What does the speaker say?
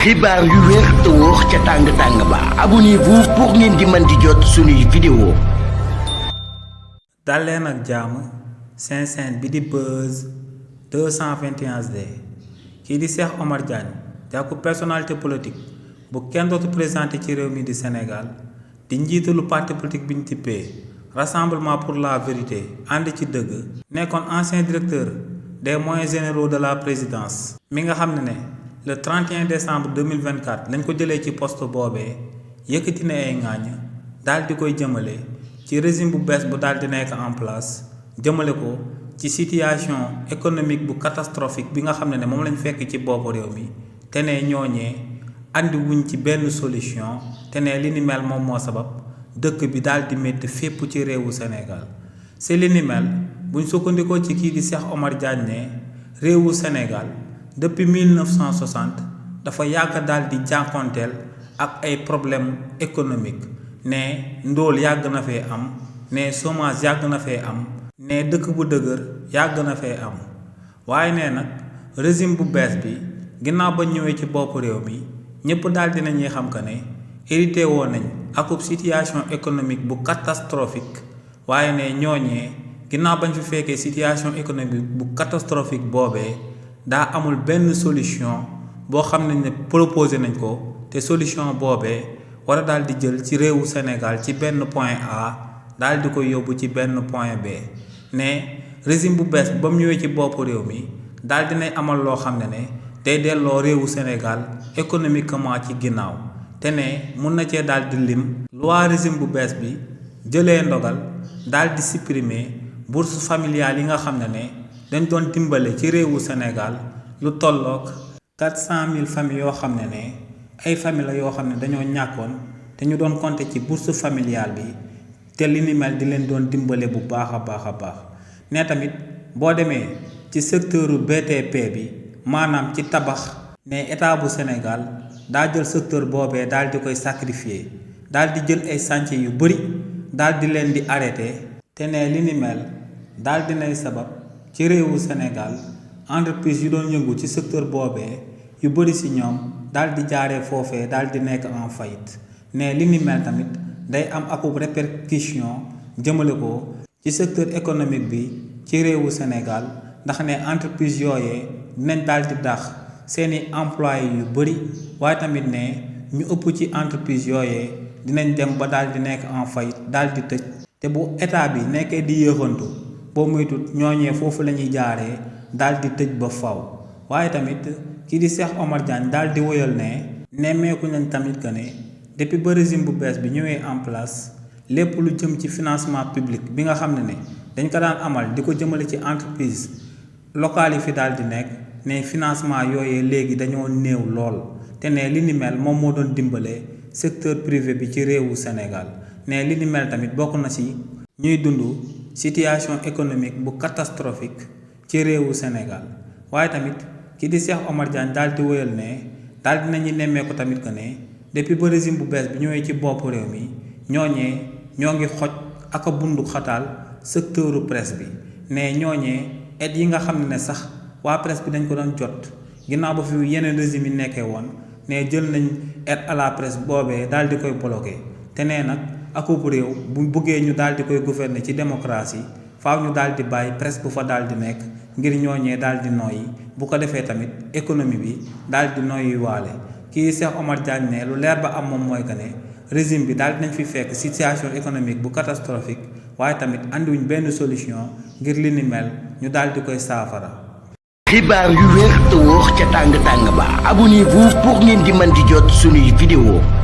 xibaar yu wér te wóor ca tàng-tàng ba abonnez-vous pour ngeen di mën di jot suñuy vidéo. dal leen ak jàmm seen chaîne bi di Buzz 221 HD kii di Cheikh Omar Diagne jàkku personnalité politique bu kenn dootu présenté ci réew mi di Sénégal di njiitalu parti politique bi ñu tippee Rassemblement pour la vérité ànd ci dëgg nekkoon ancien directeur des moyens généraux de la présidence mi nga xam ne le 31 décembre 2024 lañ ko jëlee ci poste boobee yëkkati na ay ŋaañ daal di koy jëmale ci régime bu bees bu daal di nekk en place jëmale ko ci situation économique bu catastrophique bi nga xam ne moom lañ fekk ci boppu réew mi te ne ñooñee andi wuñ ci benn solution te ne li ni mel moom moo sabab dëkk bi daal di métti fépp ci réewu Sénégal si li ni mel buñ sukkandikoo ci kii di Cheikh Omar Diagne ne réewu Sénégal depuis 1960 dafa yàgg daal di jànkonteel ak ay problème économique ne ndóol yàgg na fee am ne chômage yàgg na fee am ne dëkk bu dëgër yàgg na fee am waaye ne nag régime bu bees bi ginnaaw ba ñëwee ci bopp réew mi ñëpp daal di nañuy xam que ne hérité woon nañ akub situation économique bu catastrophique waaye ne ñooñee ginnaaw bañ fi fekkee situation économique bu catastrophique boobee daa amul benn solution boo xam ne proposé nañ ko te solution boobee war a daal di jël ci réewu Sénégal ci benn point A daal di koy yóbbu ci benn point B ne régime bu bees ba mu ñëwee ci boppu réew mi daal dinay amal loo xam ne day delloo réewu Sénégal économiquement ci ginnaaw te ne mun na cee daal di lim loi régime bu bees bi jëlee ndogal daal di supprimer bourse familiale yi nga xam ne dañ doon dimbale ci réewu Sénégal lu tolloog 400 000 familles yoo xam ne ay famille la yoo xam ne dañoo ñàkkoon te ñu doon compter ci bourse familiale bi te li ni mel di leen doon dimbale bu baax a baax ne tamit boo demee ci secteuru BTP bi maanaam ci tabax ne état bu Sénégal daa jël secteur boobee daal di koy sacrifier daal di jël ay chantier yu bëri daal di leen di arrêté te ne li ni mel daal dinay sabab ci réewu Sénégal entreprise yu doon yëngu ci secteur boobee yu bëri ci ñoom daal di jaaree foofee daal di nekk en faillite ne li ni mel tamit day am akub répercussion jëmale ko ci secteur économique bi ci réewu Sénégal ndax ne entreprise yooyee dinañ daal di dax seeni employés yu bëri waaye tamit ne ñu ëpp ci entreprise yooyee dinañ dem ba daal di nekk en faillite daal di tëj te bu état bi nekkee di yéexantu boo moytut ñooñee foofu la ñuy jaaree daal di tëj ba faw waaye tamit kii di Cheikh Omar Diagne daal di woyal ne nemmeeku nañ tamit que ne depuis ba régime bu bees bi ñëwee en place lépp lu jëm ci financement public bi nga xam ne dañ ko daan amal di ko jëmale ci entreprise locale yi fi daal di nekk ne financement yooyee léegi dañoo néew lool te ne li ni mel moom moo doon dimbale secteur privé bi ci réewu Sénégal ne li ni mel tamit bokk na ci ñuy dund situation économique bu catastrophique ci réewu Sénégal waaye tamit kii di Cheikh Omar Diagne daal di wéyal ne daal dinañu nemmeeku tamit que ne depuis ba régime bu bees bi ñëwee ci bopp réew mi ñooñee ñoo ngi xoj ak a bundu xataal secteuru presse bi ne ñooñee aide yi nga xam ne sax waa presse bi dañ ko doon jot ginnaaw ba fi yeneen régime yi nekkee woon ne jël nañ aide à la presse boobee daal di koy bloqué te nee nag akub réew bu bëggee ñu daal di koy gouverner ci démocratie faaw ñu daal di bàyyi presse bu fa daal di nekk ngir ñooñee daal di noyyi bu ko defee tamit économie bi daal di noyyi waale kii Cheikh Omar Diagne ne lu leer ba am moom mooy que ne régime bi daal dinañ fi fekk situation économique bu catastrophique waaye tamit andiwuñ benn solution ngir li ni mel ñu daal di koy saafara. xibaar yu wér te wóor ca tàng-tàng ba abonnez-vous pour ngeen di mën di jot suñuy vidéo.